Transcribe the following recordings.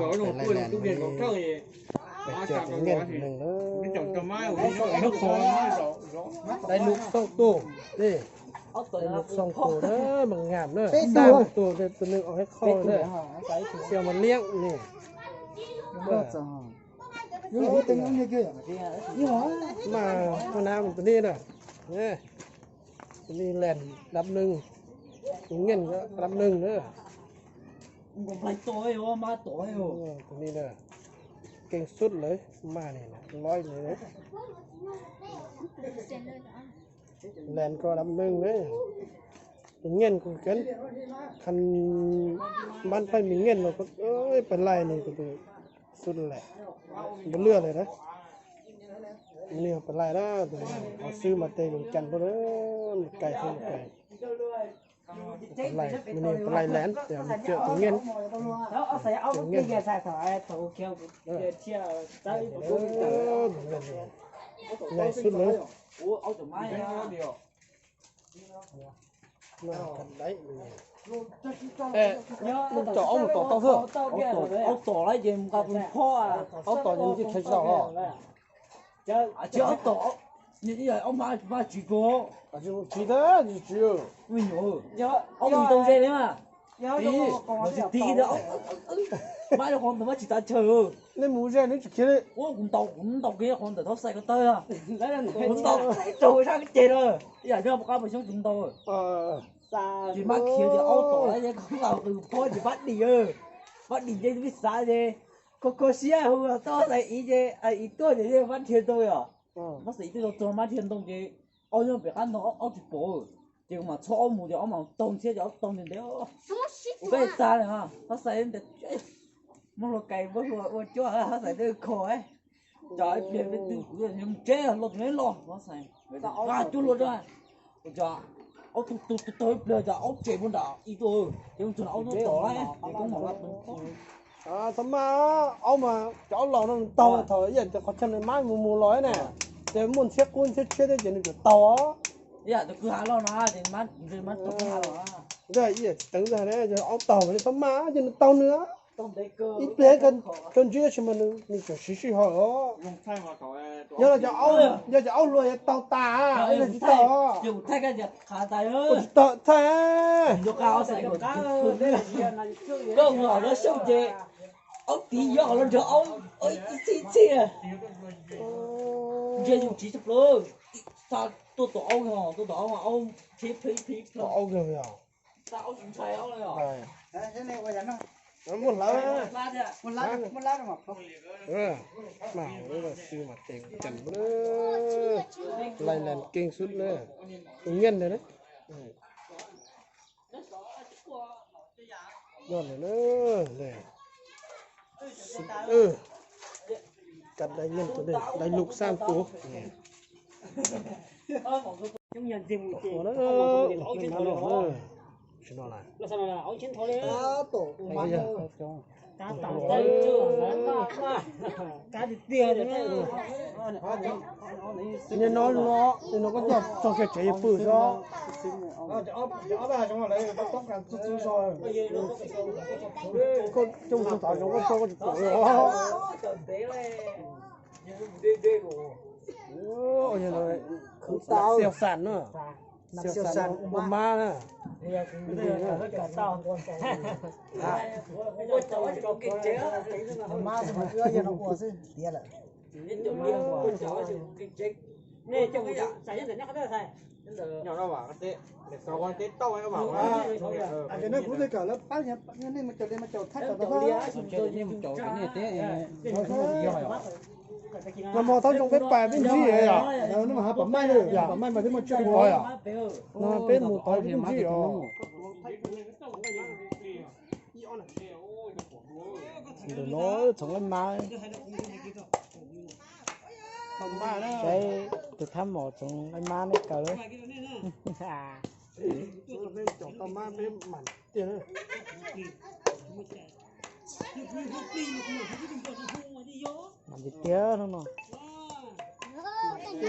Peb laij lees li, peb coj tus nyeej neeg na. Dai lus xoo tus, dai lus xoo tus na, mas ngam na, tus tus neeg ua hais qhov na, xyoo mas liab ne. Mas ua na tus ni na, tus ni lees dab neeg, tus nyeej dab neeg na. Tus ni na, keej xub lawm, mas ni loj li. Lees koj dab neeg na, tus nyeej kuv kheev, kheev mab phaij me nyeej los, peb laij ni kuv tus xub lawm, npau lwj lawm na. Ni peb laij na, tus xwb mas tej lus cas npau lwj, kais xwb kais. Peb laij, peb laij lees, tus nyeej, tus nyeej, tus nyeej xwb lawm. Aub tom, aub tom lawm ces nqa tus phob, aub tom ces nws tsis tshais zaum os. Tsis aub tom, aub mas tsis mus tsis tau, tsis tsis, aub mus tau ze li mas, tsis tiv, mas qhov ntawd mas tsis txaus chaw. Nej mus ze neb tsis khiav li. Ua kuv ntaus, kuv ntaus kiag qhov ntawd thaub xais ko taw, kuv ntaus raug sab ceg lawm, ib yam li qab pas xyoob kuv ntaus. Ces mab khiav ces aub tom lawm ces koj nqa tus phob ces mab dim, mab dim ces peb xav ces kho kho siab hu tau xais ib ces ib tuaj ces mab dhia tau yom. Mab xais ib tuaj tau txog mab dhia ntoo ces aub nyob pem qab ntoo aub tsis pom, ces kuv mam txhob aub mus ces aub mam taug ntxhiab ces aub taug ntev ntev, ua peb tag li, thaub xais ntev, muab hlua kais muab hlua ua cuab thaub xais twb kho. Cov ib pliag peb twb kuv mus tsev los tus neb los, thaub xais nqa cuab hlua rau, ua cas aub tu tu tu taug ib pliag cas aub tsem puag nram ib tuaj, ces mus txog aub tuaj tom lawm ces koob mam nqa tus phob. Thaum mas aub mas cov aub laus no nws taug thaum ib yam li qhov chaw nws mab mus mus los ne, ces muaj ntxhiab qub ntxhiab tshiab thiab ces nws tseem taug os. Ib yam tus kwj ha loj no, ntawd ib yam tsis teev ntag, yog aub taug mas nws thaum mas ces nws taug nws. Ib pliag kawg ntsib tab sis mas nws tseem siv sij hawm os. Yog cov aub, yog cov aub hluas yuav taug tas, tsis taug. Tsis taug thaij. Koj mus los xyoob ces aub tiv yuav los nrog aub ib txhij ib txhij. Ntsia yus tsis tshaj plaws, xa tuaj tom aub, tuaj tom aub, aub ntshe plhis plhis plhis. Tom aub kawg yog. Muab hlawv, mas xwb mas tes ceem na, lais lees keej xwb na, tus nyeej ntawd na. Nyob ntawm na, kav dai nyeej tus dai lus xab tus. Tsis no las. Nim no, nim no koj coj txog kiag tsev pw xwb. Koj coj txog tom zoov koj tso koj tsis pom li. Xyaw xam na, xyaw xam ua mab na. Kuv twb kawm lawv pab nej mus caum li mas caum thaj tawm tau. Los mog thaub zoo peb pais peb ntsib yom. Pab maij mas twb muaj tsiaj qhuav yom. No peb mus tod peb ntsib yom. Ntawm no txhoov nqaij mab, saib tus thab mos txhoov nqaij mab neb kaw. Mam tiag tiag hnub no. Tus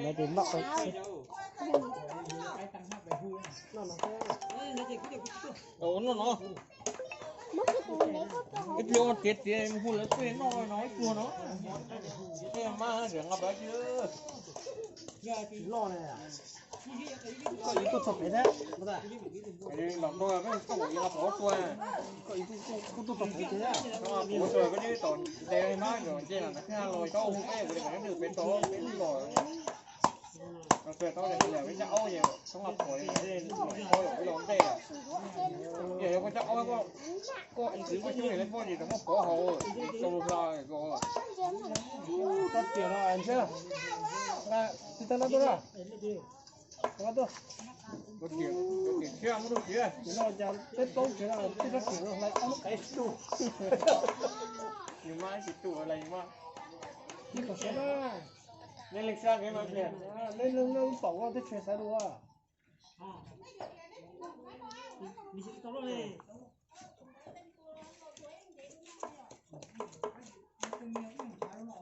no ces noj tau txhij. Ua no no. Ib pliag ua tiav tiav mus hu lawv tuaj noj no ib pluag no. Tej mas nqa pab los rau peb tuaj, koj ib tug kuj tuaj txog pem ces, koj ib tug kuj tuaj txog pem ces, koj ib tug tom ntes mas nce thiab los tau peb kuv li peb tau peb los. Tau peb caj aub ces txhob nqa phuam li, los ntej. Yog koj caj aub koj txiv koj xyoob li poj ces tau muab pov haus tau lus hla. Koj tias no ntshe, tis tag no tuaj na, no tuaj. Koj tias thiab muab rau tias no cas peb plaub tsev no tej rab riam no hlais ob lub qe tsis tu. Yus mas tsis tu hlais yus mas. Nej kom saib na, nej leej sab kev mas pliag, nej leej lub paum koj teb tsev xaiv dua.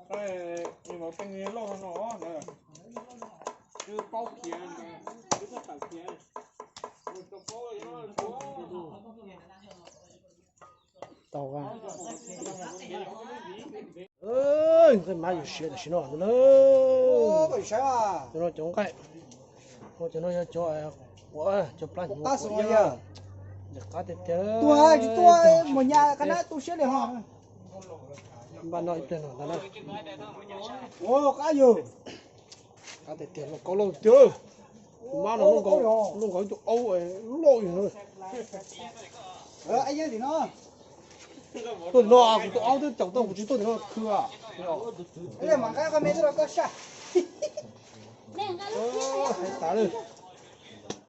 Peb loj no na, twb paub khiav, twb tawm khiav. Tau, nqaij mab yuav siav tam sim no na. Cov no cov nqaij, cov no yog cov quav, cov plab hnyuv, qab tiag tiag. Tua tsis tua, mus nyas qab nab tu siab li ho. Npaj noj ib pliag no ntag na. Qab yog, qab tiag tiag, loj koj loj tiag. Kuv mab no loj nkaus ib tug aub loj li. Tuaj no kuv tus aub twb caum tau kuv tsis tuaj tim no khw. Hais tas li.